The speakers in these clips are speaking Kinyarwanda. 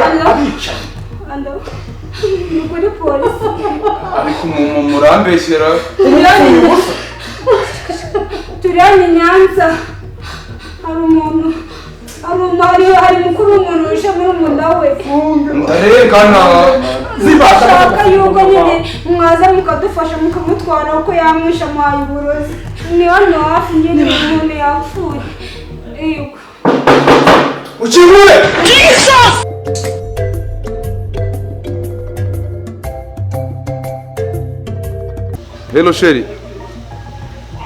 Abicaye. Ni kuri polisi. Ariko murambeshyera. Turi hano i Nyanza, hari umuntu, hari mukuru w'umuntu wishe murumuna we. Ndarengana. Ashaka yuko nyine mwaza mukadufasha mukamutwara kuko yamwishe, amuhaye uburozi. Ni hano hafi nyine, umuntu yapfuye. Yego. Ukingure. Hello, chérie.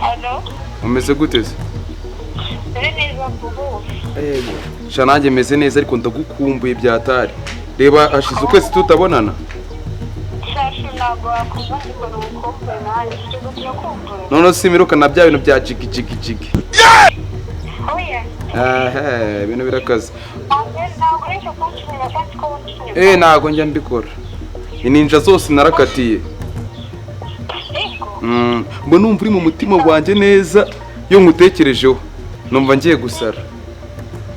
Hello. Umeze gute se? Dore neza vuba. Sha, nanjye meze neza, ariko ndagukumbuye byatari. Reba, hashize ukwezi tutabonana. Shashu, ntabwo wakumva ngikora ubukombe nanjye. Ikigo kirakumbura. Noneho simiruka na bya bintu bya jigi jigi jigi. Oya. Ehe, ibintu birakaze. Ntabwo uretse kunshimira kandi ko wanshimira. Eh, ntago njya mbikora. Ininja zose narakatiye. Yego. Mba numva uri mu mutima wanjye neza, iyo nkutekerejeho numva ngiye gusara.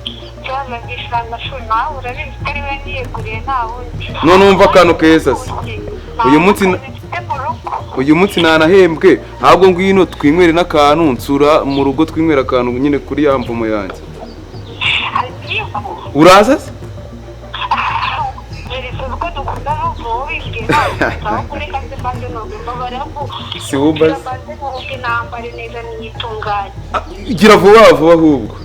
Ikibazo gishanga shu, nawe urabizi ko ari we niyeguriye, nta wundi. None wumva akantu keza se. Uyu munsi mfite mu rugo. Uyu munsi nanahembwe, ahubwo ngwino twinywere n'akantu, nsura mu rugo twinywere akantu nyine kuri ya mvumo yanjye. Ariko Uraza se? Gereza ubwo dukunda n'ubwo wibwiye ntawe aho kuri kandi mbanze nubwo mbabara ko Si wumva se? Mbanze nubwo intambara neza niyitunganye. Ah, gira vuba vuba ahubwo.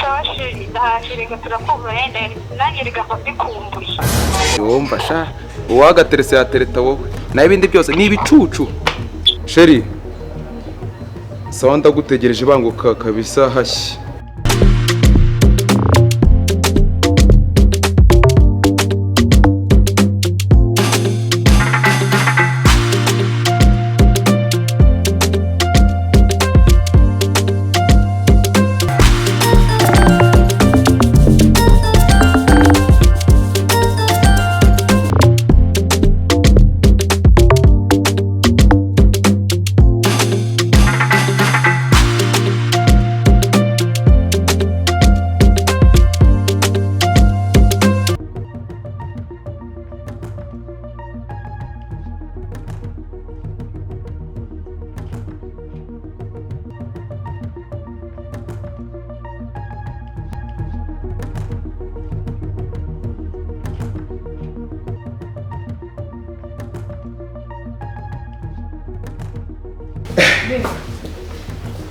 Sawa chérie, ndahaje reka turakumva, yenda nanjye reka mbikumbuye. Wumva sha, uwagaterese yatereta wowe, naho ibindi byose ni ibicucu. Chérie, sawa, ndagutegereje, banguka kabisa, hashyi.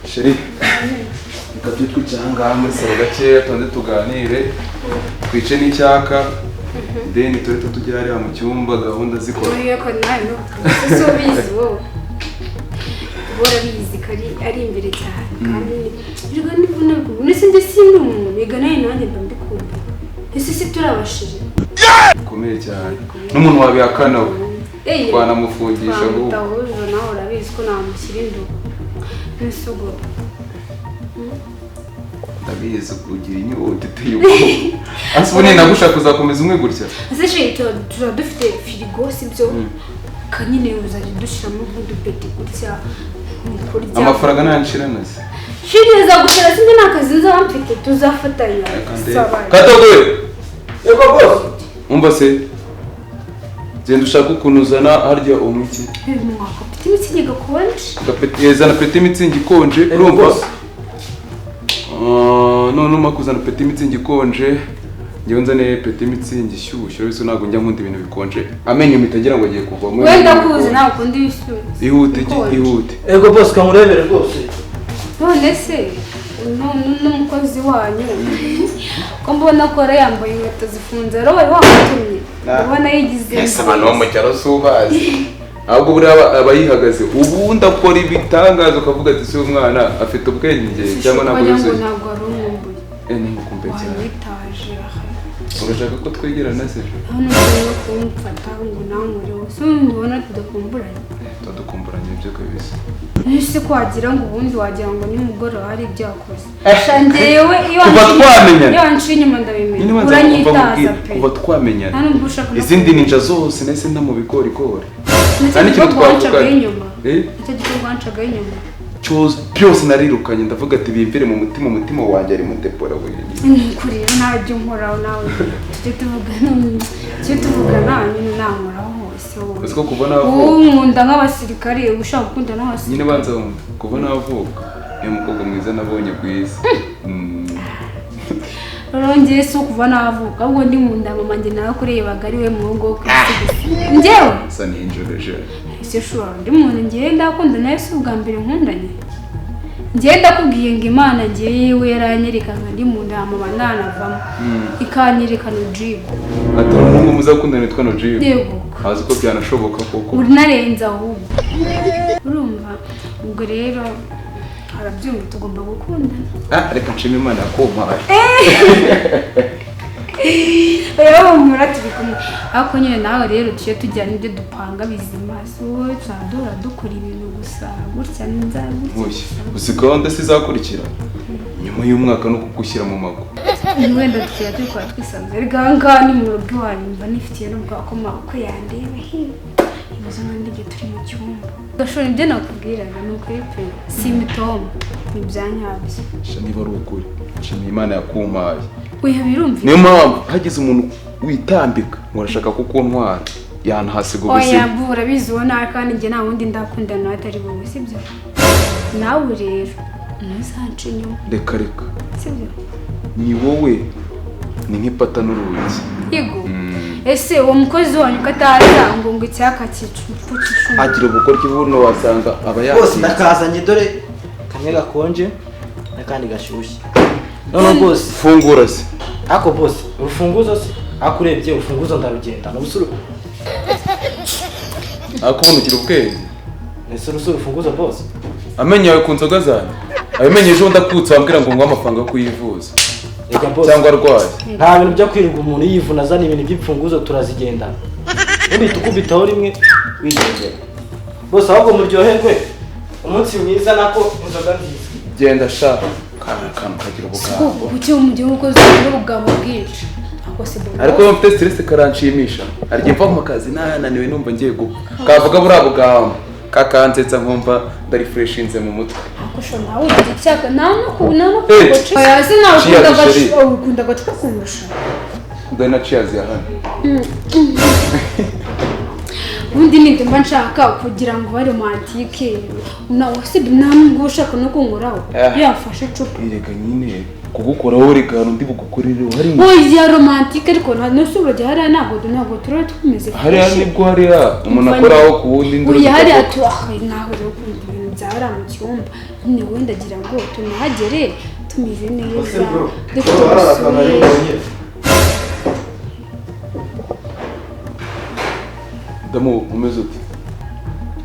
Chérie, reka tujye twicara aha ngaha muri salon gakeya, tubanze tuganire, twice n'icyaka, then turete tujya hariya mu cyumba gahunda zikora. Uriye ko nawe si ubizi, wowe uba urabizi ko ari imbere cyane, kandi reka nibona ndetse njye sindi umuntu reka nawe nanjye mba mbikumbuye. Ese si turabashije? Bikomeye cyane, n'umuntu wabihakana we Eye, twanamufungisha ahubwo. Twamutahuje, nawe urabizi ko namushyira indugu n'isugo. Ndabizi, ugira inyota iteye ubwoba. Ase ubu ninagushaka uzakomeza umwe gutya? Ese chérie, tuba dufite firigo, sibyo? Kanyine uzajya dushyiramo nk'udupeti gutya mu kurya. Amafaranga ntanshirana se? Chérie, nzagushira, sinjye nta kazi nzaba mfite, tuzafatanya. Sawa. Katogoye. Yego boss. Umva se, genda ushake ukuntu uzana harya umwiki. Mwaka ufite imitsingi gakonje. Zana petit Mützig ikonje. Yego, Urumva? boss. Ah, none umara kuzana petit Mützig ikonje, ngewe nzane petit Mützig ishyushye. Urabona ntabwo njya nkunda ibintu bikonje, amenyo mpita ngira ngo agiye kuvamo. Wenda kuzi nawe ukunda ibishyushye. Ihute. Bikonje. Ihute. Yego boss, kamurebere rwose. None se n'umukozi wanyu ko mbona akora yambaye inkweto zifunze, rero wari wamutumye? Ubona yigize. Ese abantu bo mu cyaro si ubazi? Ahubwo buriya aba yihagaze, ubundi akora ibitangaza ukavuga ati: "Si umwana afite ubwenge cyangwa ntabwo Wagira ngo yuzuye?" ntabwo wari umwumbuye. Eh, ntimukumve cyane. Wanyitaje. Urashaka ko twegerana se? Hano urimo kumfata ngo nankoreho, si ubona tudakumburanye? Eh, tuba dukumburanye ibyo kabisa. Ese ko wagira ngo ubundi wagira ngo nimugoroba hari ibyo wakoze? Sha, njyewe iyo Kuva twamenyana. iyo wanciye inyuma ndabimenya. Nyine banza umva Uranyitaza nkubwire, pe. kuva twamenyana, Nta nubwo ushaka no izindi ninja zose nahise nta mu bigorigori. Nicyo Nta n'ikintu gikorwa wancagaho twavugana. inyuma. Eh? Nicyo gikorwa wancagaho inyuma. Cyose byose narirukanye, ndavuga ati bimvire mu mutima, umutima wanjye ari mu Debora wenyine. Ni ukuri rero ntajya unkoraho nawe, tujye tuvugana, tujye tuvugana nyine, nankoraho hose wowe. Uzi ko kuva navuka, Wowe nkunda nk'abasirikare, uba ushaka gukunda nyine n'abasirikare. Banza wumve, kuva navuka niyo mukobwa mwiza nabonye ku isi. Rero njyewe si ukuva navuka, ahubwo ndi mu nda mama njye nawe kurebaga ari we muhungu wo ku isi gusa njyewe. Asa n'injoroje. Ese shora undi muntu ngewe ndakunda nawe? Si ubwa mbere nkundanye. Ngewe ndakubwiye ngo Imana ngewe yaranyerekaga ndi mu nda ya mama, ntanavamo, ikanyereka Nojibu. Ati umuhungu muzakundana witwa Nojibu? Yego. Azi ko byanashoboka koko. Unarenze ahubwo, urumva ubwo rero arabyumva, tugomba gukundana. Ah, reka nshime Imana yakumpaye. Rero humura, turi kumwe. Ariko nyine nawe rero tujye tujyana ibyo dupanga bizima, si wowe tuzajya dukora ibintu gusa gutya n'inzara gutya. Nkushye uzi gahunda se izakurikira nyuma y'umwaka no kugushyira mu mago. Wenda tukajya tubikora twisanzuye. Ariko aha ngaha ni mu rugo iwanyu, mba nifitiye n'ubwoba ko maboko yandeba ibibazo n'undi igihe turi mu cyumba. Gashora, ibyo nakubwiraga ni ukuri pe, si imitoma, ni ibya nyabyo. Sha, niba ari ukuri, nshimiye Imana yakumpaye. Oya, birumvikana. Niyo mpamvu hagize umuntu witambika ngo arashaka kukuntwara, yanahasiga Oya. ubuzima. Bu urabizi uwo nawe, kandi njye nta wundi ndakundana nawe atari wowe, sibyo? Nawe rero ntuzance inyuma. Reka reka. Sibyo? Ni wowe, ni nk'ipata n'urugi. Yego. Ese uwo mukozi wanyu ko ataza ngo icyaka cyica urupfu cyicuma? Agira ubukoryo buno, wasanga aba Bose yasinze. Ndakazanye dore kamwe gakonje n'akandi gashyushye none bose. Fungura se. Ako bose, urufunguzo se? Ako urebye urufunguzo ndarugenda n'ubusuru. Ariko ubundi ugira ubwenge. Ese urusi urufunguzo bose? Amenyo yawe ku nzoga zanjye, abimenye ejo bundi akutse wambwira ngo nguhe amafaranga yo kuyivuza. Reka bose. Cyangwa arwaye. Nta bintu byo kwirirwa umuntu yivuna azana ibintu by'imfunguzo, turazigendana ubundi tukubitaho rimwe wigendera. Bose, ahubwo muryoherwe, umunsi mwiza, nako inzoga nziza. Genda sha, kana kantu kagira ubugambo. Kuki mu gihe umukozi ugira ubugambo bwinshi ako se bo? Ariko iyo mfite stress karanshimisha. Hari igihe mva mu kazi nananiwe, numva ngiye gupfa, kavuga buriya bugambo kakansetsa, nkumva ndarifreshinze mu mutwe. Ako sho, nawe ugira icyaka nta no ku nta no Eh, ku. Oya, se nawe cheers, ukunda chérie. agacupa, ukunda agacupa kundusha. Dore na cheers ya hano. Ubundi nibyo mba nshaka kugira ngo babe romantique. Nawe se nta nubwo ushaka no kunkoraho? Ah. Yafashe icupa. Erega nyine kugukoraho, reka hari undi bugukorere hariya. Oya, romantique, ariko nose urajya hariya, ntabwo turaba tumeze Hariya fresh. nibwo hariya umuntu akoraho ku wundi, induru Oya, hariya zikavuga. tu ah, nawe rero ukunda ibintu bya hariya mu cyumba nyine. Wenda agira ngo tunahagere tumeze neza, dufite ubusugire. Damu, umeze ute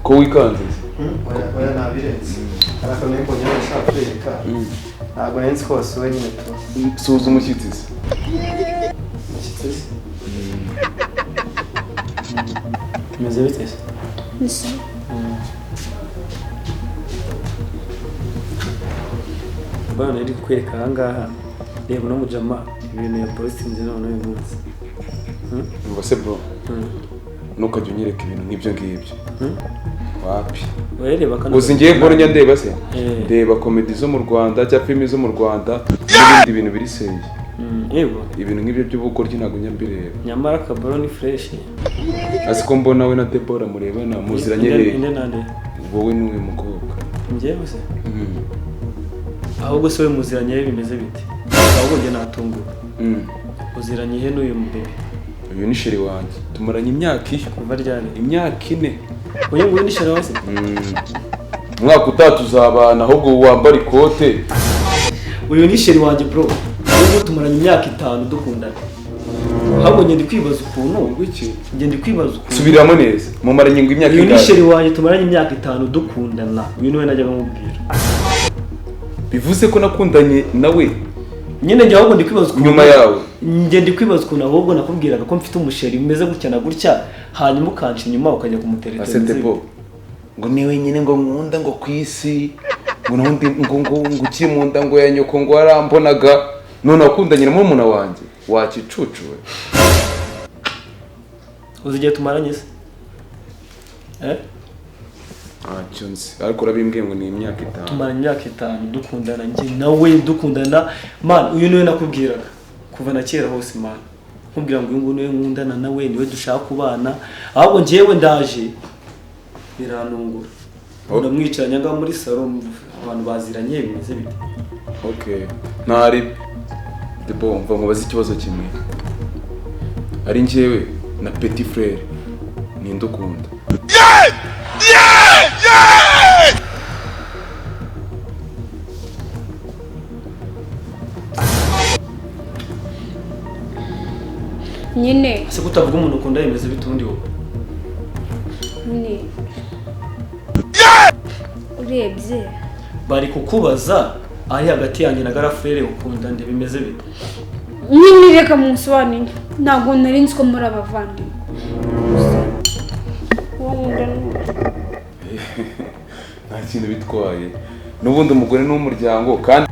ko wikanze se? Oya oya, nabirenze. Hari akantu nari mbonye hano nshaka kwereka, ntabwo nari nzi ko wasuwe nyine tu. Suhuza umushyitsi se. Umushyitsi se? Bimeze bite se? Ni sawa. Bana iri kukwereka ahangaha, reba uno mujama ibintu yapositinze none uyu munsi. Umva se bro, ntukajya unyereka ibintu nk'ibyo ngibyo, wapi. Urareba kano. Uzi ngiye mbona njya ndeba se? Eh. Ndeba comedy zo mu Rwanda cyangwa filimi zo mu Rwanda n'ibindi bintu biri sérieux. Yego. Ibintu nk'ibyo by'ubugoryi ntabwo njya mbireba. Nyamara kabaro ni fresh. Azi ko mbona we na Debora murebana, muziranye hehe? Inde nande? Wowe n'uyu mukobwa. Njyewe se? Ahubwo se we muziranye he, bimeze bite? Ahubwo njye natunguwe. Uziranye he n'uyu mubebe? Uyu ni chéri wanjye, tumaranye imyaka iyo. Kuva ryari? Imyaka 4. Uyu nguyu ni chéri wawe se? Umwaka utaha tuzabana, ahubwo wambara ikote. Uyu ni chéri wanjye bro, uyu nguyu tumaranye imyaka 5 dukundana. Ahubwo njye ndi kwibaza ukuntu Wiki. Njye ndi kwibaza ukuntu. Subiramo neza, mumaranye ngo imyaka Uyu ni ingahe? chéri wanjye, tumaranye imyaka 5 dukundana. Uyu niwe najyaga mubwira. Bivuze ko nakundanye nawe Nyine njye ahubwo ndi kwibaza ukuntu nyuma yawe. Njye ndi kwibaza ukuntu ahubwo nakubwiraga ko mfite umusheri umeze gutya na gutya, hanyuma ukanca inyuma ukajya kumutereta. Ase Debo, ngo ni wenyine ngo nkunda ngo ku isi, ngo nahundi ngo ukiri mu nda ngo ya nyoko ngo warambonaga, none wakundanye na murumuna wanjye, wakicucuwe. Uzi igihe tumaranye se? Eh? Ntacyo nzi, ariko urabimbwiye ngo ni imyaka 5. Tumaranye imyaka 5 dukundana, njye nawe dukundana man. Uyu niwe nakubwiraga kuva na kera hose man, nkubwira ngo uyu nguyu niwe nkundana nawe, niwe dushaka kubana. Ahubwo njyewe ndaje biranungura, ndamwicaranye ngaho muri salo, abantu baziranye bimeze bite? Okay, ntari debo mva nkubaze ikibazo kimwe. Ari njyewe na petit frère ninde ukunda? Nyine ese kutavuga umuntu ukunda bimeze bite ubundi wowe? Nyine urebye bari kukubaza ari hagati yanjye na garafurere ukunda nde bimeze bite? Nyine reka munsobanurire, ntabwo nari nzi ko muri abavandimwe. Nta kintu bitwaye, n'ubundi umugore n'umuryango kandi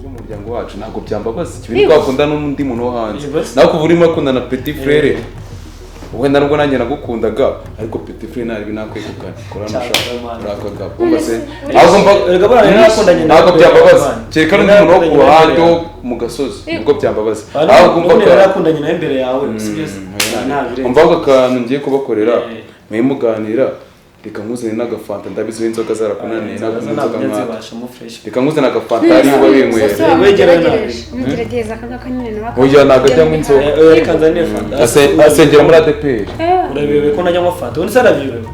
umuryango wacu ntabwo byambabaza ikintu twakunda n'undi muntu wo hanze. Nawe kuva urimo akunda na petit frère, wenda nubwo nanjye nagukundaga ariko petit frère nari binakwegukana ntabwo byambabaza kereka n'undi muntu wo ku ruhande wo mu gasozi nibwo byambabaza. Ahubwo narakundanye nawe imbere yawe umva ako kantu ngiye kubakorera mwimuganira. Reka nkuzane n'agafanta, ndabizi inzoga zarakunaniye ntabwo inzoga nkaka. Reka nkuzane agafanta ariyo babinywera. Mugerageza akangaka nyine nawe. Oya ntabwo ajyamo inzoga. Reka nzane fanta. Asengera muri ADPR. Urabiyobewe ko najyamo fanta? Ubundi se arabiyobewe?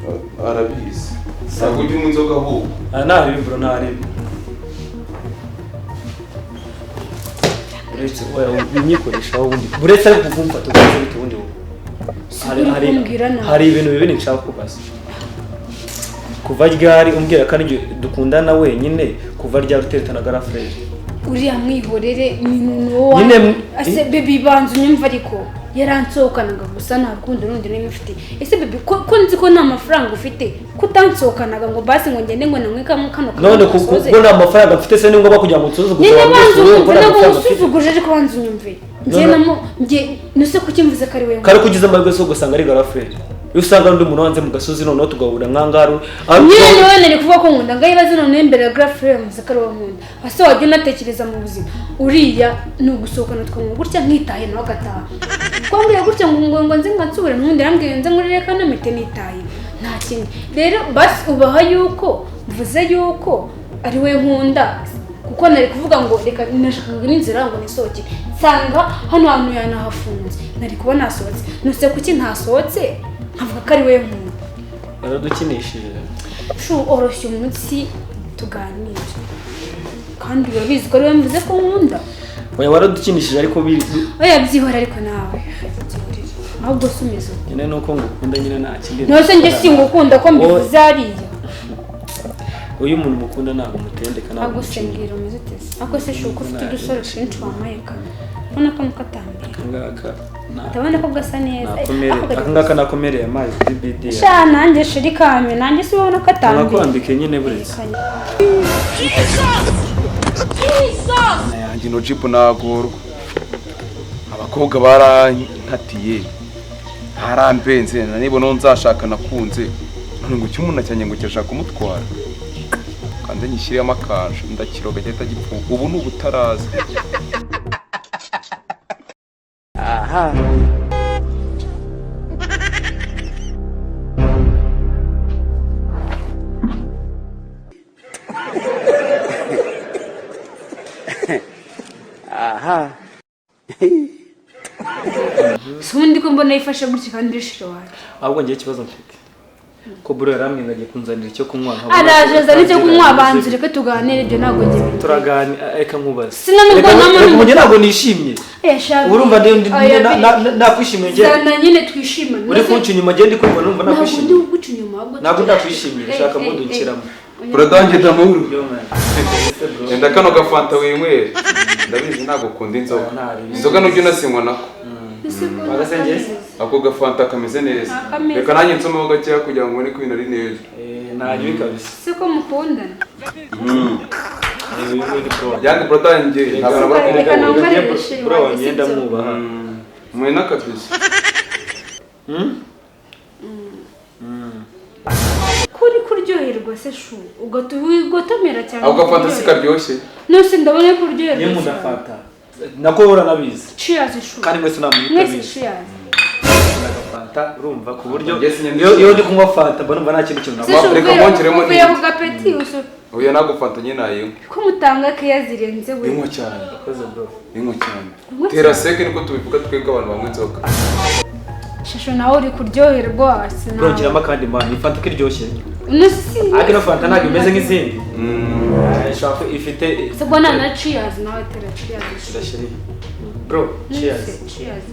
Arabizi. Ntabwo ujya unywa inzoga ahubwo. Ntabibi bro, ntabibi. Uretse oya unyikoreshaho ubundi. Uretse ariko kumfata ukunze bite ubundi wowe? Hari ibintu bibiri nshaka kubaza. Kuva ryari umbwira ko ari dukundana wenyine, kuva ryari uteretana garafurere? Uriya mwihorere ni wowe ase baby banza unyumva, ariko yaransohokanaga gusa nta rukundo rundi nari mufite. Ese baby ko nzi ko nta mafaranga ufite, kutansohokanaga ngo basi ngo ngende ngo nanywe kamwe kano kamwe? None kuko nta mafaranga mfite se ni ngombwa kugira ngo nsuzuguze abantu? Nyine banza unyumve, ntabwo usuzuguje ariko banza unyumve. Njye namo njye nuse kuki mvuze ko ari wewe? Kari kugize amahirwe so gusanga ari garafurere. Iyo usanga undi muntu wanze mu gasozi noneho tugahura nkangaru. Nyine niwe nari kuvuga ko nkunda ngaho ibaze noneho imbere ya garafurere mvuze ko ari wowe nkunda. Ese wajya unatekereza mu buzima uriya ni ugusohokana twanywa gutya nkitahe nawe agataha. Kwambwira gutya ngo ngo nze nkansubire n'ubundi yarambwiye nze ngurire kanamite nitahe nta kindi. Rero basi ubaha yuko mvuze yuko ari we nkunda, kuko nari kuvuga ngo reka nashakaga n'inzira ngo nisohoke nsanga hano hantu yanahafunze nari kuba nasohotse. Nuse kuki ntasohotse nkavuga ko ari we nkunda? Baradukinishije. Shu oroshya umunsi tuganire kandi urabizi ko ari we mvuze ko nkunda. Oya waradukinishije ariko oya byihora ariko nawe byihorere ahubwo sumiza. Nyine nuko ngukunda nyine nta kindi. Nose njye singukunda ko mbivuze hariya. Uyu muntu mukunda ntabwo mutendeka ntabwo agusengera umeze utese. Ako se shuko ufite udusoro twinshi wamaye kamwe ubona ko mukatambira akangaka ndabona ko gasa neza. Akangaka nakomereye amazi kuri BD. Sha nanjye shiri kame nanjye si ubona ko atambira. Nakwambike nyine buretse. Yanjye no jipo nagorwa. Abakobwa barankatiye harambenze nibona nzashaka nakunze none ngo cyumuna cyanye ngo kirashaka kumutwara kandi nyishyiriyemo akanje ndakiroga cyahita gipfu ubu ni ubutaraza. Aha aha ubundi ko mbona yifashe gutya kandi urishira wanjye. Ahubwo ngiye ikibazo mfite ko bro yarambwiye ngo agiye kunzanira icyo kunywa. Araje azana icyo kunywa banza reka tuganire ibyo ntabwo ngiye turaganira. Reka nkubaze sinanubwo njye ntabwo nishimye. Urumva nakwishimiye njye zana nyine twishimane. Uri kunca inyuma njye ndi kumva numva nakwishimiye. Ntabwo ndi kuguca inyuma ahubwo ntabwo ndakwishimiye shaka mudukiramo. Buradange damuru. Enda kano gafanta winywere. Ndabizi ntabwo ukunda inzoga. Inzoga nujya unasinywa nako. Ako gafanta kameze neza. Reka nanjye nsomeho gakeya kugira ngo ubone ko ibintu ari neza. Ntagiye kabisa. Siko mukundana. Yange buradange ntabwo nabura kumukunda. Bro ngenda mwubaha. Mwena kabisa. Kuri Kuryoherwa se shu ugotomera cyane. Ahubwo fanta si karyoshye. Nose ndabona ko uryoherwa. Yemwe ndafanta. Nako uranabizi. Cheers shu. Kandi mwese namwe mwese cheers. Fanta urumva ku buryo iyo ndi kunywa fanta mbona mba nta kintu kintu nawe. Reka mongeremo ni. Uvuye ku gapeti uso. Oya nago fanta nyine nayinywa. Ko mutanga keya zirenze we. Inywa cyane. Koze bro. Inywa cyane. Tera seke niko tubivuga twebwe abantu banywa inzoga. Shasho nawe uri kuryoherwa sina. Bro ngiramo kandi man, ifanta kiryoshye. Nose ariko no fanta ntabwo imeze nk'izindi. Shaka ifite se bwana na cheers nawe tera cheers. Ndashiri. Bro, cheers. Cheers.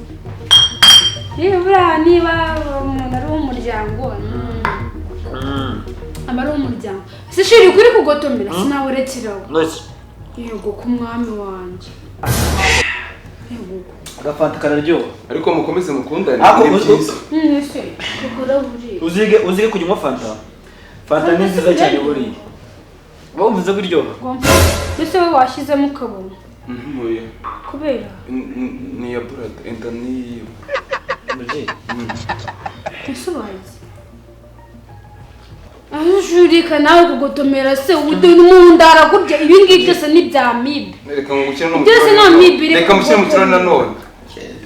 Nibura niba umuntu ari umuryango. Aba ari umuryango. Se shiri kuri kugotomera sinawe rekeraho. Nose. Yego ku mwami wanjye. Yego. Agafanta kararyoha. Ariko mukomeze mukundane ni byiza. Nese kukora buri. Uzige kunywa fanta. Fanta ni nziza cyane buriya. Wumva kuryoha. Mbese wowe washyizemo ukabona. Oya. Kubera ni ya brad enda ni muje. Nsubaze. Ajurika nawe kugotomera se umuntu arakurya ibi ngibi byose ni bya mibi. Reka ngukire no. Byose na mibi. Reka mushyire mu kiraro nanone.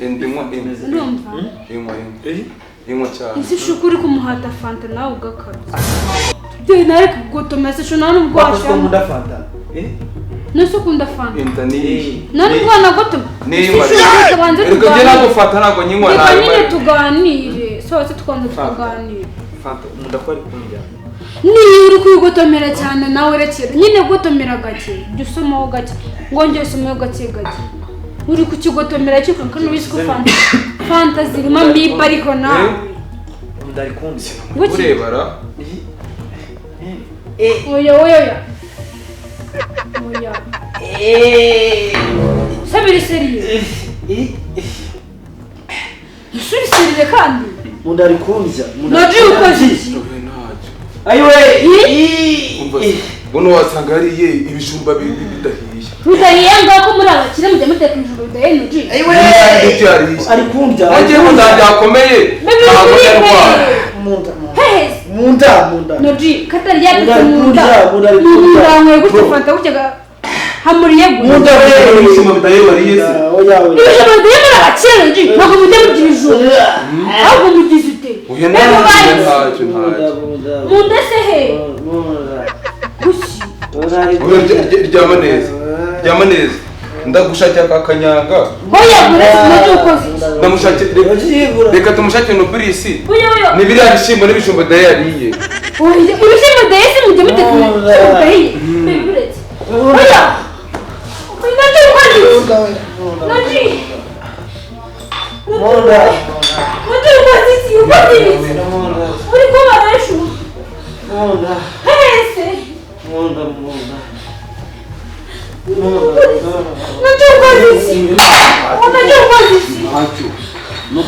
Enda inywa. Ndumva. Inywa. Inywa cyane. Ese shukuri kumuhata fanta nawe ugakabya. Byo nawe kugotomera se shona nubwo washaka. Ukunda fanta. Nose ukunda fanta. Enda ni. None ubwo nagotoma. Ni inywa. Reka njye ntabwo fanta ntabwo nyinywa nawe. Reka nyine tuganire. Sose tukanze tukaganira. Fanta umunda ko ari kundya. Ni uri kugotomera cyane nawe rekera. Nyine gotomera gake. Jya usomaho gake. Ngongere usomaho gake gake. Uri kukigotomera cyo kandi ubizi ko fanta. Fanta zirimo miba ariko nawe. Umunda ari kundya. Urebara. Oya oya. Oya. Sabiri seriye. Suri seriye kandi. Munda ari kundya. Naje ukoze iki? Ayiwe. Buno wasanga hariye ibijumba bidahiye. Bidahiye ngako muri abakire mujya muteka ibijumba bidahiye noji. Ayiwe. Ari kundya. Agiye munda byakomeye. Ntabwo yarwara. Munda. Hehe. Munda. Noji katari yatse munda. Munda nkwe gutya fanta gutya hamuriye gutya. Munda we ibijumba bidahiye wariye se. Oya oya. Ibijumba bidahiye muri abakire noji. Ntabwo mujya murya ibijumba. Ahubwo mugize ute? Oya ntacyo. Munda se he? Ryama neza. Ryama neza. Ndagushakira ka kanyanga. Oya buretse nacyo ukoze. Ndamushakira. Reka tumushakire no pirisi. Oya oya. Ni biriya bishyimbo n'ibijumba daye yariye. Oya ibishyimbo daye se mujya muteka ibijumba daye. Buretse. Oya. Nacyo ukoze. Noji. Munda. Nacyo ukoze iki? Ukoze iki? Uri kubara eshu. Munda. Hese. Munda. Nacyo ukoze iki? Nacyo ukoze iki? Ntacyo. No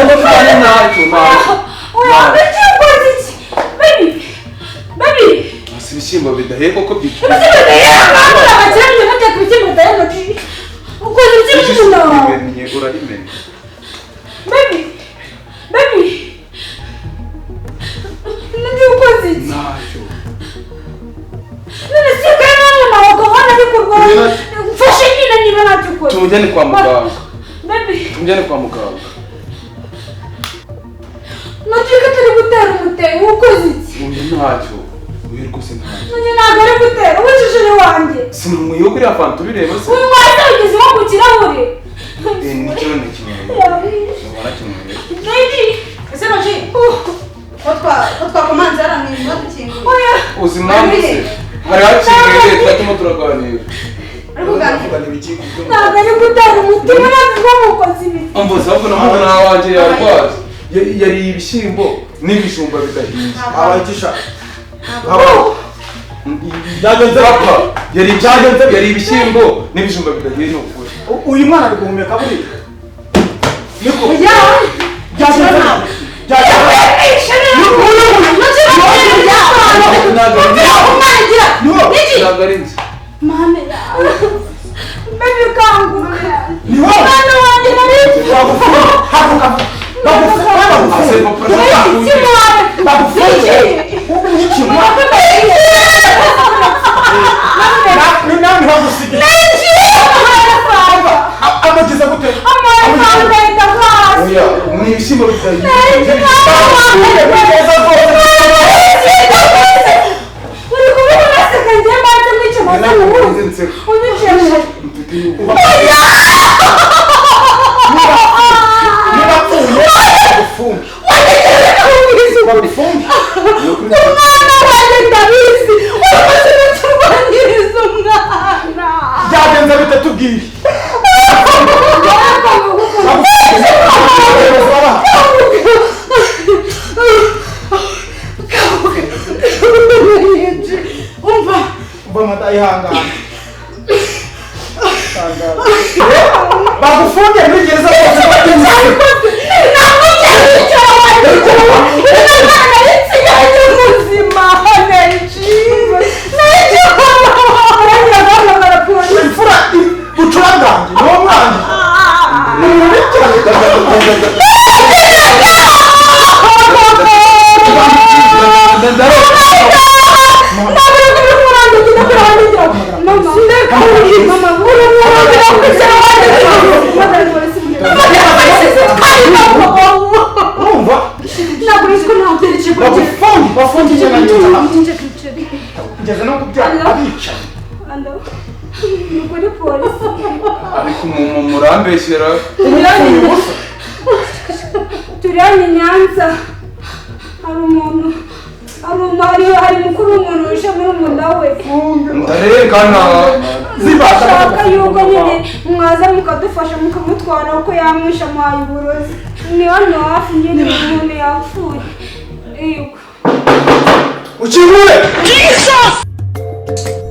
kubara ntacyo. Ntacyo. Oya nacyo ukoze iki? Baby. Baby. Si ibishyimbo bidahiye koko byitwa. Ibishyimbo bidahiye abantu abakire mujya muteka ibishyimbo bidahiye noji. Ukoze iki mu nda wawe? Urabimenye. Baby. Baby. Nacyo ukoze iki? Ntacyo. None si kandi mama wakabona ari kurwara. Mfashe nyine niba ntacyo ukoze. Tumujyane kwa muganga. Baby. Tumujyane kwa muganga. Nacyo katari gutera umutego ukoze iki? Oya ntacyo. Oya rwose ntacyo. None ntabwo ari gutera ubujijije wanjye. Sinumwiye kuri fanta ubireba se. Uyu mwasa ugeze nko ku kirahure. Nicyo ni kimwe. Baby. Ese Noji. Ko twakomanze haramwinjira dukinguye. Oya. Uzi impamvu se? Hari hakinguye twatuma turaganira. Ariko uganira. Ntabwo ari gutera umutima ntabwo mukoze ibi. Umva ahubwo na mwana wanjye yarwaye. Yariye ibishyimbo n'ibijumba bidahiye. Abagisha. Byagenze papa. Yari ibishyimbo n'ibijumba bidahiye ni ukuri. Uyu mwana ari guhumeka buriya. Niko. Byagenze. Baby kanguka. Mwana wanjye nari. Ni ibishyimbo bitahiye. Uri kubibona se kanjye mbanze mwice maze muhuze. Unyuceje. Niba apfuye bagufunge. Bagufunge. Umwana wanjye ndabizi. Urakoze guturwanyiriza umwana. Byagenze bite tubwire. Umva. Umva mata ihangana. Bagufunge muri gereza bose bagenzi. Imfura ucurangange ni wo mwangi. Urumva? Bagufunge, bafunge inyana nyina. Ngeze no kubyara abicaye. Ariko murambeshyera. Turi hano i Nyanza hari umuntu hari mukuru w'umuntu wishe murumuna we. Ndarengana. Ashaka yuko nyine mwaza mukadufasha mukamutwara kuko yamwishe amuhaye uburozi. Ni hano hafi nyine umuntu yapfuye. Yego. Ukingure! Jesus!